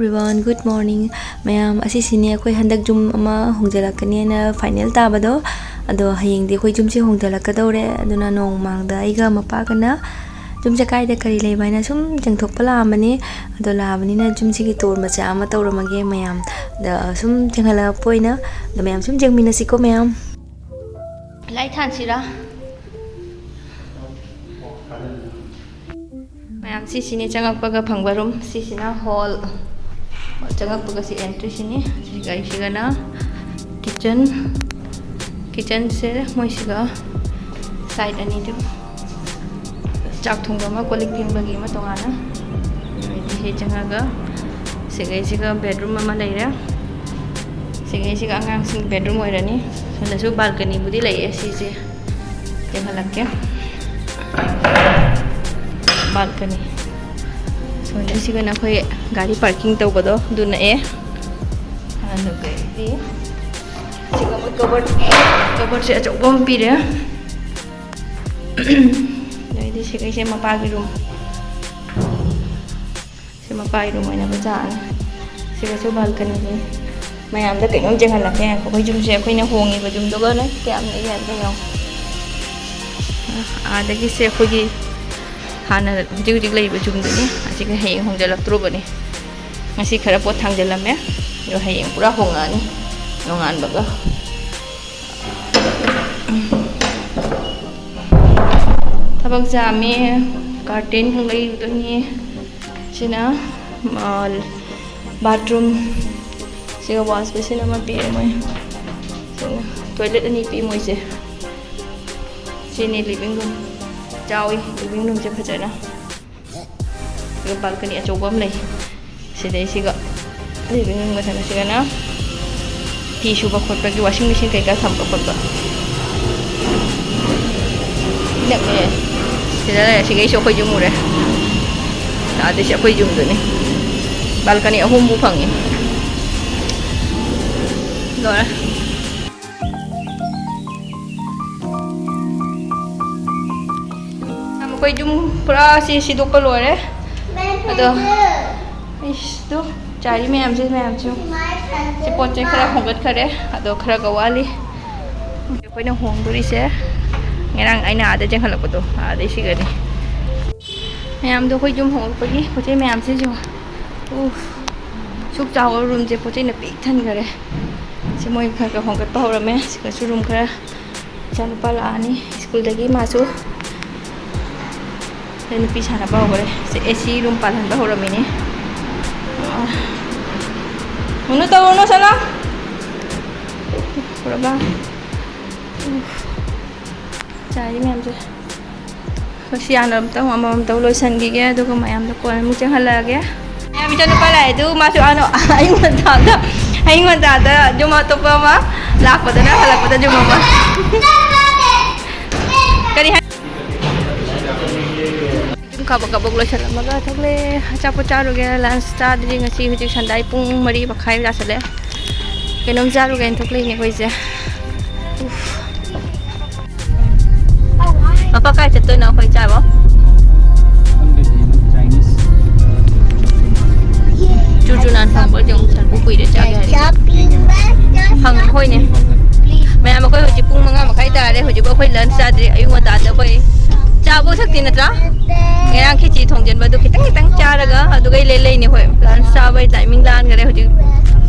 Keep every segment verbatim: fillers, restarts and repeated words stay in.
Everyone, good morning. ꯃꯌꯥꯝ, ꯑꯁꯤꯁꯤꯅꯦ ꯑꯩꯈꯣꯏ ꯍꯟꯗꯛ ꯌꯨꯝ ꯑꯃ ꯍꯣꯡꯖꯤꯜꯂꯛꯀꯅꯦꯅ ꯐꯥꯏꯅꯦꯜ ꯇꯥꯕꯗꯣ꯫ ꯑꯗꯣ ꯍꯌꯦꯡꯗꯤ ꯑꯩꯈꯣꯏ ꯌꯨꯝꯁꯦ ꯍꯣꯡꯖꯤꯜꯂꯛꯀꯗꯧꯔꯦ꯫ ꯑꯗꯨꯅ ꯅꯣꯡꯃꯥꯡꯗ ꯑꯩꯒ ꯃꯄꯥꯒꯅ ꯌꯨꯝꯁꯦ ꯀꯥꯏꯗ ꯀꯔꯤ ꯂꯩꯕ ꯍꯥꯏꯅ ꯁꯨꯝ ꯌꯦꯡꯊꯣꯛꯄ ꯂꯥꯛꯑꯝꯕꯅꯤ꯫ ꯑꯗꯣ ꯂꯥꯛꯑꯕꯅꯤꯅ ꯌꯨꯝꯁꯤꯒꯤ ꯇꯨꯔ ꯃꯆꯥ ꯑꯃ ꯇꯧꯔꯝꯃꯒꯦ ꯃꯌꯥꯝ꯫ ꯑꯗ ꯁꯨꯝ ꯌꯦꯡꯍꯜꯂꯛꯄ ꯑꯣꯏꯅ꯫ ꯑꯗꯣ ꯃꯌꯥꯝ ꯁꯨꯝ ꯌꯦꯡꯃꯤꯟꯅꯁꯤꯀꯣ ꯃꯌꯥꯝ꯫ ꯂꯥꯏꯠ ꯊꯥꯟꯁꯤꯔꯥ? ꯃꯌꯥꯝ, ꯁꯤꯁꯤꯅꯦ ꯆꯪꯉꯛꯄꯒ ꯐꯪꯕ ꯔꯨꯝ꯫ ꯁꯤꯁꯤꯅ ꯍꯣꯜ, ꯆꯪꯉꯛꯄꯒ ꯁꯤ ꯑꯦꯟꯇ꯭ꯔꯤꯁꯤꯅꯤ꯫ ꯁꯤꯒ ꯑꯩꯁꯤꯒꯅ ꯀꯤꯠꯆꯟ꯫ ꯀꯤꯠꯆꯟꯁꯦ ꯃꯣꯏꯁꯤꯒ ꯁꯥꯏꯠ ꯑꯅꯤꯗꯨ ꯆꯥꯛ ꯊꯣꯡꯕ ꯑꯃ, ꯀꯣꯜ ꯂꯤꯛ ꯐꯦꯡꯕꯒꯤ ꯑꯃ ꯇꯣꯉꯥꯟꯅ꯫ ꯑꯗꯩꯗꯤ ꯁꯤ ꯆꯪꯉꯒ ꯁꯤꯒꯩꯁꯤꯒ ꯕꯦꯗꯔꯨꯝ ꯑꯃ ꯂꯩꯔꯦ꯫ ꯁꯤꯒꯩꯁꯤꯒ ꯑꯉꯥꯡꯁꯤꯡ ꯕꯦꯗꯔꯨꯝ ꯑꯣꯏꯔꯅꯤ꯫ ꯁꯣꯝꯗꯁꯨ ꯕꯥꯜꯀꯅꯤꯕꯨꯗꯤ ꯂꯩꯌꯦ꯫ ꯁꯤꯁꯦ ꯌꯦꯡꯍꯜꯂꯛꯀꯦ꯫ ꯕꯥꯜꯀꯅꯤ꯫ ꯁꯣꯝꯗ ꯁꯤꯒꯅ ꯑꯩꯈꯣꯏ ꯒꯥꯔꯤ ꯄꯥꯔꯀꯤꯡ ꯇꯧꯕꯗꯣ ꯑꯗꯨ ꯅꯛꯑꯦ꯫ ꯑꯗꯨꯒꯩꯗꯤ ꯁꯤꯒ ꯃꯣꯏ ꯀꯕꯔ, ꯀꯕꯔꯁꯦ ꯑꯆꯧꯕ ꯑꯃ ꯄꯤꯔꯦ꯫ ꯑꯗꯩꯗꯤ ꯁꯤꯒꯩꯁꯦ ꯃꯄꯥꯒꯤ ꯔꯨꯝ꯫ ꯁꯤ ꯃꯄꯥꯒꯤ ꯔꯨꯝ ꯑꯣꯏꯅ ꯃꯆꯥꯅꯤ꯫ ꯁꯤꯒꯁꯨ ꯕꯥꯜꯀꯅꯤꯅꯤ꯫ ꯃꯌꯥꯝꯗ ꯀꯩꯅꯣꯝ ꯌꯦꯡꯍꯜꯂꯛꯀꯦ꯫ ꯑꯩꯈꯣꯏ ꯌꯨꯝꯁꯦ, ꯑꯩꯈꯣꯏꯅ ꯍꯣꯡꯉꯤꯕ ꯌꯨꯝꯗꯨꯒꯅꯦ ꯀꯌꯥꯝ ꯅꯛꯏ ꯍꯥꯏꯕꯗꯣ ꯌꯦꯡꯉꯣ꯫ ꯑꯥꯗꯒꯤꯁꯦ ꯑꯩꯈꯣꯏꯒꯤ ꯍꯥꯟꯅ ꯍꯧꯖꯤꯛ ꯍꯧꯖꯤꯛ ꯂꯩꯔꯤꯕ ꯌꯨꯝꯗꯨꯅꯤ꯫ ꯑꯁꯤꯒ ꯍꯌꯦꯡ ꯍꯣꯡꯖꯤꯜꯂꯛꯇ꯭ꯔꯨꯕꯅꯤ꯫ ꯉꯁꯤ ꯈꯔ ꯄꯣꯠ ꯊꯥꯡꯖꯤꯜꯂꯝꯃꯦ, ꯑꯗꯣ ꯍꯌꯦꯡ ꯄꯨꯔꯥ ꯍꯣꯡꯉꯛꯑꯅꯤ ꯅꯣꯡꯉꯥꯟꯕꯒ꯫ ꯊꯕꯛ ꯌꯥꯝꯃꯤ꯫ ꯀꯥꯔꯇꯦꯟ ꯑꯃꯨꯛ ꯂꯩꯔꯨꯗꯣꯏꯅꯤ꯫ ꯁꯤꯅ, ꯑ, ꯕꯥꯊꯔꯨꯝ꯫ ꯁꯤꯒ ꯋꯥꯁ ꯕꯦꯁꯤꯟ ꯑꯃ ꯄꯤꯔꯦ ꯃꯣꯏ꯫ ꯁꯤꯅ ꯇꯣꯏꯂꯦꯠ ꯑꯅꯤ ꯄꯤ ꯃꯣꯏꯁꯦ꯫ ꯁꯤꯅꯤ ꯂꯤꯚꯤꯡ ꯔꯨꯝ꯫ ꯆꯥꯎꯏ ꯂꯤꯚꯤꯡ ꯔꯨꯝꯁꯦ ꯐꯖꯅ꯫ ꯑꯗꯨꯒ ꯕꯥꯜꯀꯅꯤ ꯑꯆꯧꯕ ꯑꯃ ꯂꯩ꯫ ꯁꯤꯗꯩꯁꯤꯒ ꯂꯤꯚꯤꯡ ꯔꯨꯝꯒ ꯊꯪꯅꯁꯤꯒꯅ ꯐꯤ ꯁꯨꯕ ꯈꯣꯠꯄꯒꯤ ꯋꯥꯁꯤꯡ ꯃꯦꯆꯤꯟ ꯀꯩꯀꯥ ꯊꯝꯕ ꯈꯣꯠꯄ꯫ ꯅꯛꯑꯦ꯫ ꯁꯤꯗ ꯂꯩꯔꯦ꯫ ꯁꯤꯒꯩꯁꯨ ꯑꯩꯈꯣꯏ ꯌꯨꯝ ꯎꯔꯦ꯫ ꯑꯗꯩꯁꯤ ꯑꯩꯈꯣꯏ ꯌꯨꯝꯗꯨꯅꯤ꯫ ꯕꯥꯜꯀꯅꯤ ꯑꯍꯨꯝꯕꯨ ꯐꯪꯉꯤ꯫ ꯂꯣꯏꯔꯦ꯫ ꯑꯩꯈꯣꯏ ꯌꯨꯝ ꯄꯨꯔꯥ ꯁꯤ ꯁꯤꯗꯣꯛꯄ ꯂꯣꯏꯔꯦ꯫ ꯑꯗꯣ, ꯏꯁ, ꯇꯨ꯫ ꯆꯥꯔꯤ ꯃꯌꯥꯝꯁꯦ, ꯃꯌꯥꯝꯁꯦ꯫ ꯁꯤ ꯄꯣꯠ ꯆꯩ ꯈꯔ ꯍꯣꯡꯒꯠꯈꯔꯦ, ꯑꯗꯣ ꯈꯔꯒ ꯋꯥꯠꯂꯤ꯫ ꯑꯩꯈꯣꯏꯅ ꯍꯣꯡꯗꯣꯔꯤꯁꯦ ꯉꯔꯥꯡ ꯑꯩꯅ ꯑꯥꯗ ꯆꯦꯟꯈꯠꯂꯛꯄꯗꯣ, ꯑꯥꯗꯩ ꯁꯤꯒꯅꯤ꯫ ꯃꯌꯥꯝꯗꯣ ꯑꯩꯈꯣꯏ ꯌꯨꯝ ꯍꯣꯡꯉꯛꯄꯒꯤ ꯄꯣꯠ ꯆꯩ ꯃꯌꯥꯝꯁꯤꯁꯨ, ꯎꯐ, ꯁꯨꯛ ꯆꯥꯎꯕ ꯔꯨꯝꯁꯦ ꯄꯣꯠ ꯆꯩꯅ ꯄꯤꯛ ꯊꯟꯈꯔꯦ꯫ ꯁꯤ ꯃꯣꯏ ꯈꯔ ꯈꯔ ꯍꯣꯡꯒꯠꯄ ꯍꯧꯔꯝꯃꯦ꯫ ꯁꯤꯒꯁꯨ ꯔꯨꯝ ꯈꯔ꯫ ꯏꯆꯥꯅꯨꯄꯥ ꯂꯥꯛꯑꯅꯤ ꯁ꯭ꯀꯨꯜꯗꯒꯤ, ꯃꯥꯁꯨ꯫ ꯑꯗꯩ ꯅꯨꯄꯤ ꯁꯥꯟꯅꯕ ꯍꯧꯈꯔꯦ꯫ ꯁꯦ, ꯑꯦ ꯁꯤ ꯔꯨꯝ ꯄꯥꯜꯍꯟꯕ ꯍꯧꯔꯝꯃꯤꯅꯦ꯫ ꯑꯥ꯫ ꯎꯅꯨ ꯇꯧꯔꯨꯅꯨ, ꯆꯠꯂꯣ꯫ ꯄꯨꯔꯕ? ꯎꯐ꯫ ꯆꯥꯔꯤ ꯃꯌꯥꯝꯁꯦ꯫ ꯑꯩꯈꯣꯏ ꯁꯤ ꯍꯥꯟꯅ ꯑꯝꯇꯪ ꯑꯃꯃꯝꯇꯪ ꯂꯣꯏꯁꯤꯟꯈꯤꯒꯦ, ꯑꯗꯨꯒ ꯃꯌꯥꯝꯗꯣ ꯀꯣꯟꯅ ꯑꯃꯨꯛ ꯆꯦꯟꯍꯜꯂꯛꯑꯒꯦ꯫ ꯃꯌꯥꯝ, ꯏꯆꯥꯅꯨꯄꯥ ꯂꯥꯛꯑꯦ ꯑꯗꯨ, ꯃꯥꯁꯨ ꯑꯥꯅꯣ ꯑꯌꯨꯛ ꯉꯟꯇꯥꯗ, ꯑꯌꯨꯛ ꯉꯟꯇꯥꯗ ꯌꯨꯝ ꯑꯇꯣꯞꯄ ꯑꯃ ꯂꯥꯛꯄꯗꯅ ꯍꯜꯂꯛꯄꯗ ꯌꯨꯝ ꯑꯃ꯫ ꯀꯔꯤ ꯍꯥꯏ? ꯌꯨꯝ ꯀꯥꯕꯛ ꯀꯥꯕꯛ ꯂꯣꯏꯁꯤꯜꯂꯝꯃꯒ ꯊꯣꯛꯂꯛꯑꯦ꯫ ꯑꯆꯥꯄꯣꯠ ꯆꯥꯔꯨꯒꯦ, ꯂꯟꯁ ꯆꯥꯗ꯭ꯔꯤ ꯉꯁꯤ꯫ ꯍꯧꯖꯤꯛ ꯁꯟꯗꯥꯏ ꯄꯨꯡ ꯃꯔꯤ ꯃꯈꯥꯏ ꯇꯥꯁꯜꯂꯦ꯫ ꯀꯩꯅꯣꯝ ꯆꯥꯔꯨꯒꯦꯅ ꯊꯣꯛꯂꯛꯏꯅꯦ ꯑꯩꯈꯣꯏꯁꯦ꯫ ꯎꯐ꯫ ꯄꯥꯄꯥ ꯀꯥꯏ ꯆꯠꯇꯣꯏꯅꯣ ꯑꯩꯈꯣꯏ ꯆꯥꯕ? ꯈꯪꯗꯦ, ꯆꯥꯏꯅꯤꯁ꯫ ꯆꯨꯔꯆꯨꯔꯥꯟ ꯐꯪꯕ꯭ꯔꯥ ꯌꯦꯡꯉꯨ, ꯁꯟꯕꯨ ꯀꯨꯏꯔꯦ ꯆꯥꯒꯦ ꯍꯥꯏꯔꯦ꯫ ꯐꯪ-, ꯍꯣꯏꯅꯦ꯫ ꯃꯌꯥꯝ, ꯑꯩꯈꯣꯏ ꯍꯧꯖꯤꯛ ꯄꯨꯡ ꯃꯉꯥ ꯃꯈꯥꯏ ꯇꯥꯔꯦ, ꯍꯧꯖꯤꯛꯐꯥꯎ ꯑꯩꯈꯣꯏ ꯂꯟꯁ ꯆꯥꯗ꯭ꯔꯤ꯫ ꯑꯌꯨꯛ ꯉꯟꯇꯥꯗ ꯑꯩꯈꯣꯏ ꯆꯥꯕꯧ ꯊꯛꯇꯦ ꯅꯠꯇ꯭ꯔꯥ? ꯉꯔꯥꯡ ꯈꯦꯆꯤ ꯊꯣꯡꯖꯟꯕꯗꯣ ꯈꯤꯇꯪ ꯈꯤꯇꯪ ꯆꯥꯔꯒ ꯑꯗꯨꯒ ꯂꯩ ꯂꯩꯅꯤ꯫ ꯍꯣꯏ, ꯂꯟꯁ ꯆꯥꯕꯩ ꯇꯥꯏꯃꯤꯡ ꯂꯥꯟꯈꯔꯦ꯫ ꯍꯧꯖꯤꯛ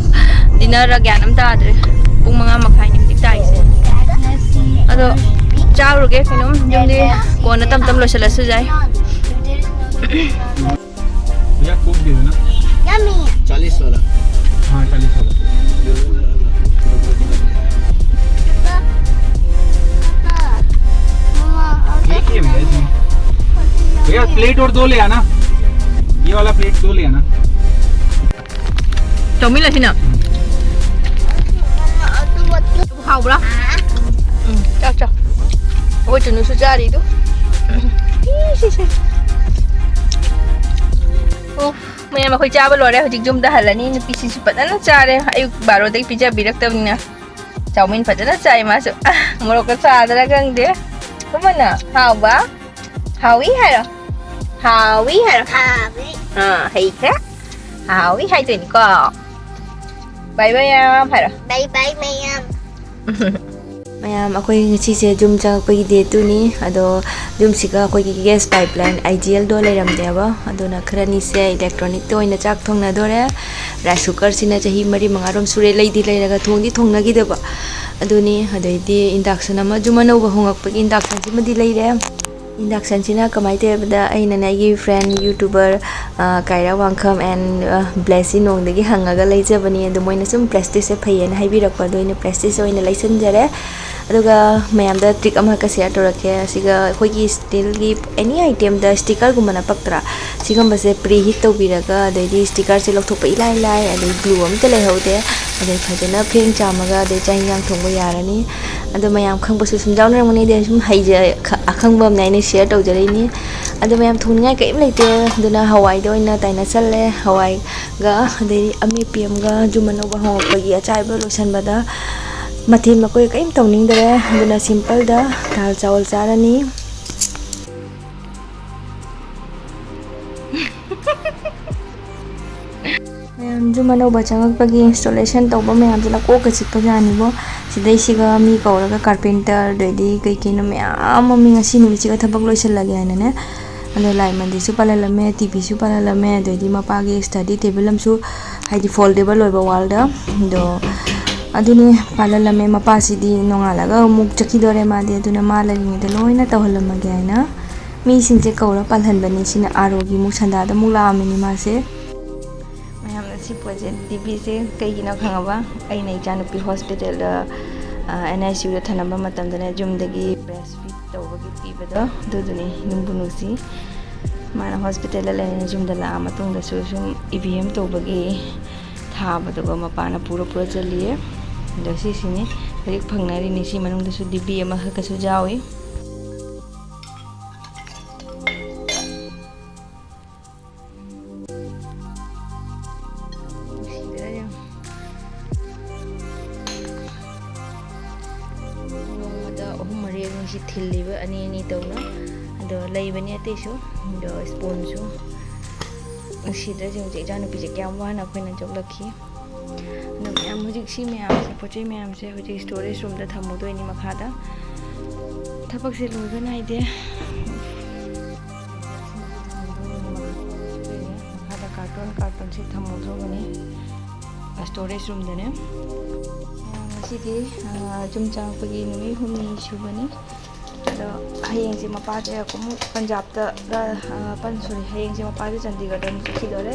ꯗꯤꯅꯔ ꯒ꯭ꯌꯥꯟ ꯑꯃ ꯇꯥꯗ꯭ꯔꯦ꯫ ꯄꯨꯡ ꯃꯉꯥ ꯃꯈꯥꯏꯅꯤ ꯍꯧꯖꯤꯛ ꯇꯥꯏꯁꯦ꯫ ꯑꯗꯣ ꯆꯥꯔꯨꯔꯒꯦ ꯀꯩꯅꯣꯝ, ꯌꯨꯝꯗꯤ ꯀꯣꯟꯅ ꯇꯞ ꯇꯞ ꯂꯣꯏꯁꯤꯜꯂꯁꯨ ꯌꯥꯏ꯫ भैया, कोक दे देना। Yummy। चालीस वाला। हाँ, चालीस वाला। पापा, पापा, मम्मा, और ये क्या है भैया इसमें? भैया, प्लेट और दो ले आना। ये वाला प्लेट दो ले आना। ꯆꯧꯃꯤꯟ ꯑꯁꯤꯅ꯫ ꯍꯥꯎꯕ꯭ꯔꯥ? ꯎꯝ, ꯆꯥꯎ, ꯆꯥꯎ꯫ ꯑꯩꯈꯣꯏ ꯆꯨꯅꯨꯁꯨ ꯆꯥꯔꯤ ꯑꯗꯨ꯫ ꯏ, ꯁꯤ, ꯁꯤ꯫ ꯑꯣ, ꯃꯌꯥꯝ ꯑꯩꯈꯣꯏ ꯆꯥꯕ ꯂꯣꯏꯔꯦ꯫ ꯍꯧꯖꯤꯛ ꯌꯨꯝꯗ ꯍꯜꯂꯅꯤ꯫ ꯅꯨꯄꯤꯁꯤꯁꯨ ꯐꯖꯅ ꯆꯥꯔꯦ꯫ ꯑꯌꯨꯛ ꯕꯥꯔꯣꯗꯒꯤ ꯄꯤꯖꯕꯤꯔꯛꯇꯕꯅꯤꯅ꯫ ꯆꯥꯎꯃꯤꯟ ꯐꯖꯅ ꯆꯥꯏ ꯃꯥꯁꯨ꯫ ꯃꯣꯔꯣꯛꯀ ꯁꯥꯗ꯭ꯔꯥ ꯈꯪꯗꯦ꯫ ꯀꯃꯥꯏꯅ? ꯍꯥꯎꯕ? ꯍꯥꯎꯏ ꯍꯥꯏꯔꯣ? ꯍꯥꯎꯏ ꯍꯥꯏꯔꯣ? ꯍꯥꯎꯏ꯫ ꯑꯥ, ꯍꯩꯈ꯭ꯔꯦ꯫ ꯍꯥꯎꯏ ꯍꯥꯏꯗꯣꯏꯅꯤꯀꯣ꯫ ꯕꯥꯏ ꯕꯥꯏ ꯃꯌꯥꯝ ꯍꯥꯏꯔꯣ꯫ ꯕꯥꯏ ꯕꯥꯏ ꯃꯌꯥꯝ꯫ ꯃꯌꯥꯝ, ꯑꯩꯈꯣꯏ ꯉꯁꯤꯁꯦ ꯖꯨꯝ ꯆꯪꯉꯛꯄꯒꯤ ꯗꯦ ꯇꯨꯅꯤ꯫ ꯑꯗꯣ ꯖꯨꯝꯁꯤꯒ ꯑꯩꯈꯣꯏꯒꯤ ꯒ꯭ꯌꯥꯁ ꯄꯥꯏꯞ ꯂꯥꯏꯟ ꯑꯥꯏ ꯖꯤ ꯑꯦꯜꯗꯣ ꯂꯩꯔꯝꯗꯦꯕ꯫ ꯑꯗꯨꯅ ꯈꯔꯅꯤꯁꯦ ꯏꯂꯦꯛꯇ꯭ꯔꯣꯅꯤꯛꯇ ꯑꯣꯏꯅ ꯆꯥꯛ ꯊꯣꯡꯅꯗꯣꯔꯦ꯫ ꯔꯥꯏꯁ ꯀꯨꯀꯔꯁꯤꯅ ꯆꯍꯤ ꯃꯔꯤ ꯃꯉꯥꯔꯣꯝ ꯁꯨꯔꯦ ꯂꯩꯗꯤ ꯂꯩꯔꯒ ꯊꯣꯡꯗꯤ ꯊꯣꯡꯅꯈꯤꯗꯕ꯫ ꯑꯗꯨꯅꯤ꯫ ꯑꯗꯩꯗꯤ ꯏꯟꯗꯛꯁꯟ ꯑꯃ, ꯖꯨꯝ ꯑꯅꯧꯕ ꯍꯣꯡꯉꯛꯄꯒꯤ ꯏꯟꯗꯛꯁꯟꯁꯤꯃꯗꯤ ꯂꯩꯔꯦ꯫ ꯏꯟꯗꯛꯁꯟꯁꯤꯅ ꯀꯃꯥꯏꯅ ꯇꯧꯏ ꯍꯥꯏꯕꯗ, ꯑꯩꯅꯅꯦ ꯑꯩꯒꯤ ꯐ꯭ꯔꯦꯟ ꯌꯨꯇꯨꯕꯔ, ꯑ, ꯀꯥꯏꯔꯥ ꯋꯥꯡꯈꯝ and, ꯑ, ꯕ꯭ꯂꯦꯁꯤ ꯅꯣꯡꯗꯒꯤ ꯍꯪꯉꯒ ꯂꯩꯖꯕꯅꯤ꯫ ꯑꯗꯨ ꯃꯣꯏꯅ ꯁꯨꯝ ꯄ꯭ꯔꯦꯁꯇꯤꯖꯁꯦ ꯐꯩꯌꯦꯅ ꯍꯥꯏꯕꯤꯔꯛꯄ, ꯑꯗꯣ ꯑꯩꯅ ꯄ꯭ꯔꯦꯁꯇꯤꯖ ꯑꯣꯏꯅ ꯂꯩꯁꯟꯖꯔꯦ꯫ ꯑꯗꯨꯒ ꯃꯌꯥꯝꯗ ꯇ꯭ꯔꯤꯛ ꯑꯃꯈꯛꯀ ꯁꯤꯌꯔ ꯇꯧꯔꯛꯀꯦ꯫ ꯑꯁꯤꯒ ꯑꯩꯈꯣꯏꯒꯤ ꯁ꯭ꯇꯤꯜꯒꯤ ꯑꯦꯅꯤ ꯑꯥꯏꯇꯦꯝꯗ ꯁ꯭ꯇꯤꯀꯔꯒꯨꯝꯕ ꯅꯞꯄꯛꯇ꯭ꯔꯥ? ꯁꯤꯒꯨꯝꯕꯁꯦ ꯄ꯭ꯔꯤ ꯍꯤꯠ ꯇꯧꯕꯤꯔꯒ, ꯑꯗꯩꯗꯤ ꯁ꯭ꯇꯤꯀꯔꯁꯦ ꯂꯧꯊꯣꯛꯄ ꯏꯂꯥꯏ ꯂꯥꯏ, ꯑꯗꯩ ꯒ꯭ꯂꯨ ꯑꯝꯇ ꯂꯩꯍꯧꯗꯦ꯫ ꯑꯗꯩ ꯐꯖꯅ ꯐꯦꯡ ꯆꯥꯝꯃꯒ, ꯑꯗꯩ ꯆꯥꯛ ꯏꯟꯖꯥꯡ ꯊꯣꯡꯕ ꯌꯥꯔꯅꯤ꯫ ꯑꯗꯣ ꯃꯌꯥꯝ ꯈꯪꯕꯁꯨ ꯁꯨꯝ ꯌꯥꯎꯅꯔꯝꯒꯅꯤ, ꯑꯗꯩ ꯁꯨꯝ ꯍꯩꯖ-, ꯈ-, ꯑꯈꯪꯕ ꯑꯃꯅ ꯑꯩꯅ ꯁꯤꯌꯔ ꯇꯧꯖꯔꯛꯏꯅꯤ꯫ ꯑꯗꯣ ꯃꯌꯥꯝ ꯊꯣꯡꯅꯤꯡꯉꯥꯏ ꯀꯔꯤꯝ ꯂꯩꯇꯦ, ꯑꯗꯨꯅ ꯍꯋꯥꯏꯗ ꯑꯣꯏꯅ ꯇꯥꯏꯅꯁꯜꯂꯦ꯫ ꯍꯋꯥꯏꯒ, ꯑꯗꯩ ꯑꯃꯦꯠꯄꯤ ꯑꯃꯒ, ꯖꯨꯝ ꯑꯅꯧꯕ ꯍꯧꯔꯛꯄꯒꯤ ꯑꯆꯥꯏꯕ ꯂꯣꯏꯁꯟꯕꯗ ꯃꯊꯦꯜ ꯃꯀꯣꯏ ꯀꯔꯤꯝ ꯇꯧꯅꯤꯡꯗꯔꯦ꯫ ꯑꯗꯨꯅ ꯁꯤꯝꯄꯜꯗ ꯗꯥꯜ ꯆꯥꯋꯜ ꯆꯥꯔꯅꯤ꯫ ꯃꯌꯥꯝ ꯖꯨꯝ ꯑꯅꯧꯕ ꯆꯪꯉꯛꯄꯒꯤ ꯏꯟꯁꯇꯣꯂꯦꯁꯟ ꯇꯧꯕ ꯃꯌꯥꯝꯁꯤꯅ ꯀꯣꯛꯀ ꯆꯤꯛꯄꯖꯥꯠꯅꯤꯕꯣ꯫ ꯁꯤꯗꯩꯁꯤꯒ ꯃꯤ ꯀꯧꯔꯒ ꯀꯥꯔꯄꯦꯟꯇꯔ, ꯑꯗꯩꯗꯤ ꯀꯩ ꯀꯩꯅꯣ ꯃꯌꯥꯝ ꯑꯃ, ꯃꯤ ꯉꯁꯤ ꯅꯨꯃꯤꯠꯁꯤꯒ ꯊꯕꯛ ꯂꯣꯏꯁꯤꯜꯂꯒꯦ ꯍꯥꯏꯅꯅꯦ꯫ ꯑꯗꯣ ꯂꯥꯏ ꯃꯟꯗꯤꯔꯁꯨ ꯄꯥꯜꯍꯜꯂꯝꯃꯦ, ꯇꯤ ꯚꯤꯁꯨ ꯄꯥꯜꯍꯜꯂꯝꯃꯦ, ꯑꯗꯩꯗꯤ ꯃꯄꯥꯒꯤ ꯁ꯭ꯇꯗꯤ ꯇꯦꯕꯜ ꯑꯃꯁꯨ, ꯍꯥꯏꯗꯤ ꯐꯣꯜꯗꯦꯕꯜ ꯑꯣꯏꯕ ꯋꯥꯜꯗ꯫ ꯑꯗꯣ ꯑꯗꯨꯅꯤ ꯄꯥꯜꯍꯜꯂꯝꯃꯦ꯫ ꯃꯄꯥꯁꯤꯗꯤ ꯅꯣꯡꯉꯥꯜꯂꯒ ꯑꯃꯨꯛ ꯆꯠꯈꯤꯗꯣꯔꯦ ꯃꯥꯗꯤ, ꯑꯗꯨꯅ ꯃꯥ ꯂꯩꯔꯤꯉꯩꯗ ꯂꯣꯏꯅ ꯇꯧꯍꯜꯂꯝꯃꯒꯦ ꯍꯥꯏꯅ꯫ ꯃꯤꯁꯤꯡꯁꯦ ꯀꯧꯔ ꯄꯥꯜꯍꯟꯕꯅꯤ꯫ ꯁꯤꯅ ꯑꯥꯔꯣꯒꯤ ꯑꯃꯨꯛ ꯁꯟꯗꯥꯗ ꯑꯃꯨꯛ ꯂꯥꯛꯑꯝꯃꯤꯅꯤ ꯃꯥꯁꯦ꯫ ꯃꯌꯥꯝꯅ ꯁꯤ ꯄꯣꯠꯁꯦ, ꯗꯤꯕꯤꯁꯦ ꯀꯩꯒꯤꯅꯣ ꯈꯪꯉꯕ? ꯑꯩꯅ ꯏꯆꯥꯅꯨꯄꯤ ꯍꯣꯁꯄꯤꯇꯥꯜꯗ, ꯑ, ꯑꯦꯟ ꯑꯥꯏ ꯁꯤ ꯌꯨꯗ ꯊꯅꯝꯕ ꯃꯇꯝꯗꯅꯦ, ꯌꯨꯝꯗꯒꯤ ꯕ꯭ꯔꯦꯁ ꯐꯤꯠ ꯇꯧꯕꯒꯤ ꯄꯤꯕꯗꯣ, ꯑꯗꯨꯗꯨꯅꯤ꯫ ꯅꯨꯡꯕꯨ ꯅꯨꯡꯁꯤ꯫ ꯃꯥꯅ ꯍꯣꯁꯄꯤꯇꯥꯜꯗ ꯂꯩꯔꯤꯉꯩ ꯌꯨꯝꯗ ꯂꯥꯛꯑ ꯃꯇꯨꯡꯗꯁꯨ ꯁꯨꯝ ꯏ ꯚꯤ ꯑꯦꯝ ꯇꯧꯕꯒꯤ ꯊꯥꯕꯗꯨꯒ ꯃꯄꯥꯅ ꯄꯨꯔ ꯄꯨꯔ ꯆꯠꯂꯤꯌꯦ꯫ ꯑꯗꯣ ꯁꯤꯁꯤꯅꯤ ꯍꯧꯖꯤꯛ ꯐꯪꯅꯔꯤꯅꯤ꯫ ꯁꯤ ꯃꯅꯨꯡꯗꯁꯨ ꯗꯤꯕꯤ ꯑꯃꯈꯛꯀꯁꯨ ꯌꯥꯎꯏ꯫ ꯅꯨꯡꯁꯤꯗ꯭ꯔꯥ ꯌꯦꯡꯉꯨ꯫ ꯅꯣꯡꯃꯗ ꯑꯍꯨꯝ ꯃꯔꯤ ꯑꯅꯤꯁꯤ ꯊꯤꯜꯂꯤꯕ, ꯑꯅꯤ ꯑꯅꯤ ꯇꯧꯅ꯫ ꯑꯗꯣ ꯂꯩꯕꯅꯤ ꯑꯇꯩꯁꯨ꯫ ꯑꯗꯣ ꯁ꯭ꯄꯨꯟꯁꯨ ꯅꯨꯡꯁꯤꯗ꯭ꯔꯁꯦ ꯍꯧꯖꯤꯛ ꯏꯆꯥꯅꯨꯄꯤꯁꯦ ꯀꯌꯥꯝ ꯋꯥꯅ ꯑꯩꯈꯣꯏꯅ ꯌꯣꯛꯂꯛꯈꯤ꯫ ꯑꯗꯨ ꯃꯌꯥꯝ, ꯍꯧꯖꯤꯛ ꯁꯤ ꯃꯌꯥꯝꯁꯦ, ꯄꯣꯠ ꯆꯩ ꯃꯌꯥꯝꯁꯦ ꯍꯧꯖꯤꯛ ꯁ꯭ꯇꯣꯔꯦꯖ ꯔꯨꯝꯗ ꯊꯝꯃꯨꯗꯣꯏꯅꯤ ꯃꯈꯥꯗ꯫ ꯊꯕꯛꯁꯦ ꯂꯣꯏꯕ ꯅꯥꯏꯗꯦ꯫ ꯃꯈꯥꯗ ꯀꯥꯔꯇꯨꯟ ꯀꯥꯔꯇꯨꯟꯁꯦ ꯊꯝꯃꯨꯗꯧꯕꯅꯤ ꯁ꯭ꯇꯣꯔꯦꯖ ꯔꯨꯝꯗꯅꯦ꯫ ꯉꯁꯤꯗꯤ ꯌꯨꯝ ꯆꯪꯉꯛꯄꯒꯤ ꯅꯨꯃꯤꯠ ꯍꯨꯝꯅꯤ ꯁꯨꯕꯅꯤ꯫ ꯑꯗꯣ ꯍꯌꯦꯡꯁꯦ ꯃꯄꯥꯁꯦ ꯑꯃꯨꯛ ꯄꯟꯖꯥꯕꯇ, ꯄꯟ ꯁꯣꯔꯤ, ꯍꯌꯦꯡꯁꯦ ꯃꯄꯥꯁꯦ ꯆꯥꯟꯗꯤꯒꯔꯗ ꯑꯃꯨꯛ ꯆꯠꯈꯤꯗꯣꯔꯦ꯫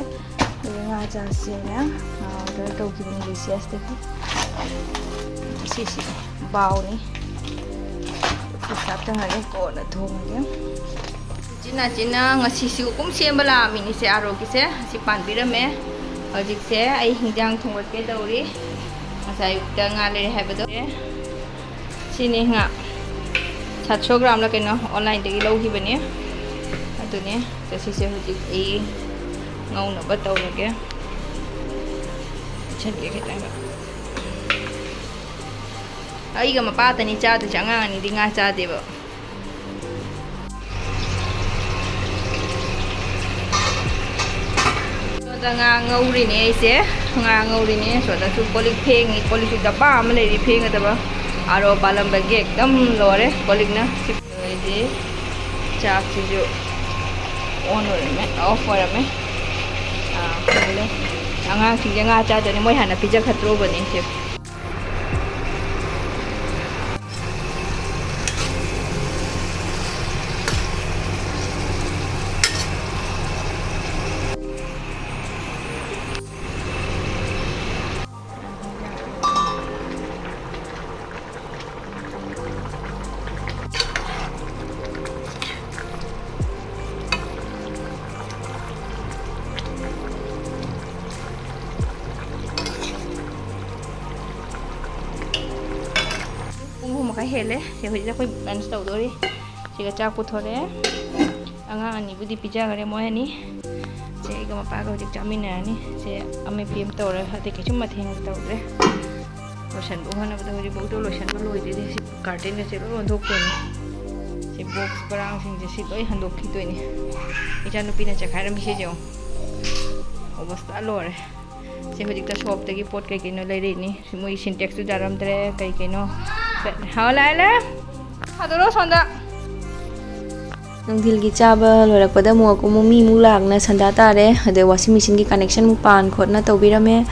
ꯑꯗꯨꯒ ꯉꯥ ꯆꯥꯁꯦꯅ ꯑꯣꯔꯗꯔ ꯇꯧꯈꯤꯕꯅꯤ ꯂꯨꯁꯤꯌꯥꯁꯇꯒꯤ꯫ ꯁꯤꯁꯤ ꯕꯥꯎꯅꯤ꯫ ꯄꯩꯁꯥ ꯇꯪꯍꯜꯂꯦ, ꯀꯣꯟꯅ ꯊꯣꯡꯉꯒꯦ꯫ ꯆꯤꯟꯅ ꯆꯤꯟꯅ ꯉꯁꯤꯁꯨ ꯀꯨꯝ ꯁꯦꯝꯕ ꯂꯥꯛꯑꯝꯃꯤꯅꯤꯁꯦ, ꯑꯥꯔꯣꯒꯤꯁꯦ꯫ ꯑꯁꯤ ꯄꯥꯟꯕꯤꯔꯝꯃꯦ꯫ ꯍꯧꯖꯤꯛꯁꯦ ꯑꯩ ꯍꯤꯟꯖꯥꯡ ꯊꯣꯡꯒꯠꯀꯦ ꯇꯧꯔꯤ꯫ ꯉꯁꯥꯏ ꯑꯌꯨꯛꯇ ꯉꯥ ꯂꯩꯔꯦ ꯍꯥꯏꯕꯗꯣ꯫ ꯁꯤꯅꯤ ꯉꯥ꯫ ꯁꯥꯠꯁꯣ ꯒ꯭ꯔꯥꯝꯂ ꯀꯩꯅꯣ ꯑꯣꯟꯂꯥꯏꯟꯗꯒꯤ ꯂꯧꯈꯤꯕꯅꯦ꯫ ꯑꯗꯨꯅꯦ꯫ ꯁꯤꯁꯦ ꯍꯧꯖꯤꯛ ꯑꯩ ꯉꯧꯅꯕ ꯇꯧꯔꯒꯦ꯫ ꯍꯥꯞꯆꯤꯟꯒꯦ ꯈꯤꯇꯪ꯫ ꯑꯩꯒ ꯃꯄꯥꯇꯅꯤ ꯆꯥꯗꯣꯏꯁꯦ, ꯑꯉꯥꯡ ꯑꯅꯤꯗꯤ ꯉꯥ ꯆꯥꯗꯦꯕ꯫ ꯁꯣꯝꯗ ꯉꯥ ꯉꯧꯔꯤꯅꯦ ꯑꯩꯁꯦ꯫ ꯉꯥ ꯉꯧꯔꯤꯅꯦ꯫ ꯁꯣꯝꯗꯁꯨ ꯀꯣꯜ ꯂꯤꯛ ꯐꯦꯡꯉꯤ꯫ ꯀꯣꯜ ꯂꯤꯛꯁꯨ ꯗꯕꯥ ꯑꯃ ꯂꯩꯔꯤ ꯐꯦꯡꯒꯗꯕ꯫ ꯑꯥꯔꯣ ꯄꯥꯜꯂꯝꯕꯒꯤ ꯑꯦꯛꯗꯝ ꯂꯣꯏꯔꯦ ꯀꯣꯜ ꯂꯤꯛꯅ꯫ ꯑꯗꯩꯗꯤ ꯆꯥꯛꯁꯤꯁꯨ ꯑꯣꯟ ꯑꯣꯏꯔꯝꯃꯦ, ꯑꯣꯐ ꯑꯣꯏꯔꯝꯃꯦ꯫ ꯑꯥ, ꯂꯣꯏꯔꯦ꯫ ꯑꯉꯥꯡꯁꯤꯡꯁꯦ ꯉꯥ ꯆꯥꯗꯣꯏꯅꯦ, ꯃꯣꯏ ꯍꯥꯟꯅ ꯄꯤꯖꯈꯠꯇ꯭ꯔꯨꯕꯅꯦ ꯁꯦ꯫ ꯄꯨꯡ ꯑꯍꯨꯝ ꯃꯈꯥꯏ ꯍꯦꯜꯂꯦ꯫ ꯁꯦ, ꯍꯧꯖꯤꯛ ꯑꯩꯈꯣꯏ ꯂꯟꯁ ꯇꯧꯗꯣꯔꯤ꯫ ꯁꯤꯒ ꯆꯥꯛ ꯄꯨꯊꯣꯔꯛꯑꯦ꯫ ꯑꯉꯥꯡ ꯑꯅꯤꯕꯨꯗꯤ ꯄꯤꯖꯈ꯭ꯔꯦ, ꯃꯣꯏ ꯑꯅꯤ꯫ ꯁꯦ, ꯑꯩꯒ ꯃꯄꯥꯒ ꯍꯧꯖꯤꯛ ꯆꯥꯃꯤꯟꯅꯔꯅꯤ꯫ ꯁꯦ, ꯑꯃꯦꯠꯄꯤ ꯑꯃ ꯇꯧꯔꯦ, ꯑꯇꯩ ꯀꯩꯁꯨꯝ ꯃꯊꯦꯜ ꯇꯧꯗ꯭ꯔꯦ꯫ ꯂꯣꯏꯁꯟꯕ ꯍꯣꯠꯅꯕꯗ ꯍꯧꯖꯤꯛꯐꯥꯎꯗ ꯂꯣꯏꯁꯟꯕ ꯂꯣꯏꯗ꯭ꯔꯤꯗꯤ꯫ ꯁꯤ ꯀꯥꯔꯇꯦꯟꯒꯁꯦ ꯂꯣꯏ ꯑꯣꯟꯊꯣꯛꯇꯣꯏꯅꯤ꯫ ꯁꯤ ꯕꯣꯛꯁ ꯄꯔꯥꯡꯁꯤꯡꯁꯦ ꯁꯤ ꯂꯣꯏ ꯍꯟꯗꯣꯛꯈꯤꯗꯣꯏꯅꯤ꯫ ꯏꯆꯥꯅꯨꯄꯤꯅ ꯆꯈꯥꯏꯔꯝꯃꯤꯁꯦ ꯌꯦꯡꯉꯣ꯫ ꯑꯣꯕꯁꯇꯥ ꯂꯣꯏꯔꯦ꯫ ꯁꯤ ꯍꯧꯖꯤꯛꯇ ꯁꯣꯞꯇꯒꯤ ꯄꯣꯠ ꯀꯩ ꯀꯩꯅꯣ ꯂꯩꯔꯛꯏꯅꯤ꯫ ꯃꯣꯏ ꯁꯤꯟꯇꯦꯛꯁꯇꯨ ꯌꯥꯔꯝꯗ꯭ꯔꯦ, ꯀꯩ ꯀꯩꯅꯣ꯫ ꯍꯥꯎ, ꯂꯥꯛꯑꯦ, ꯂꯥꯛꯑꯦ꯫ ꯊꯥꯗꯣꯔꯛꯑꯣ ꯁꯣꯝꯗ꯫ ꯅꯨꯡꯊꯤꯜꯒꯤ ꯆꯥꯕ ꯂꯣꯏꯔꯛꯄꯗ ꯑꯃꯨꯛ, ꯑꯃꯨꯛ ꯃꯤ ꯑꯃꯨꯛ ꯂꯥꯛꯅ ꯁꯟꯗꯥ ꯇꯥꯔꯦ꯫ ꯑꯗꯩ washing machineꯒꯤ connectionꯃꯨꯛ ꯄꯥꯟ ꯈꯣꯠꯅ ꯇꯧꯕꯤꯔꯝꯃꯦ꯫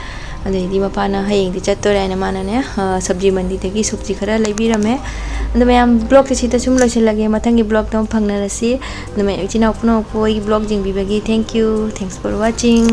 ꯑꯗꯩꯗꯤ ꯃꯄꯥꯅ ꯍꯌꯦꯡꯗꯤ ꯆꯠꯇꯣꯔꯦ ꯍꯥꯏꯅ ꯃꯥꯅꯅꯦ, ꯑ, ꯁꯕꯖꯤ ꯃꯟꯗꯤꯗꯒꯤ ꯁꯕꯖꯤ ꯈꯔ ꯂꯩꯕꯤꯔꯝꯃꯦ꯫ ꯑꯗꯣ ꯃꯌꯥꯝ, vlogꯁꯦ ꯁꯤꯗ ꯁꯨꯝ ꯂꯣꯏꯁꯤꯜꯂꯒꯦ꯫ ꯃꯊꯪꯒꯤ vlogꯇ ꯑꯃꯨꯛ ꯐꯪꯅꯔꯁꯤ꯫ ꯑꯗꯣ ꯃꯌꯥꯝ, ꯏꯆꯤꯟ ꯏꯅꯥꯎ ꯄꯨꯝꯅꯃꯛꯄꯨ ꯑꯩꯒꯤ vlog ꯌꯦꯡꯕꯤꯕꯒꯤ thank you, thanks for watching꯫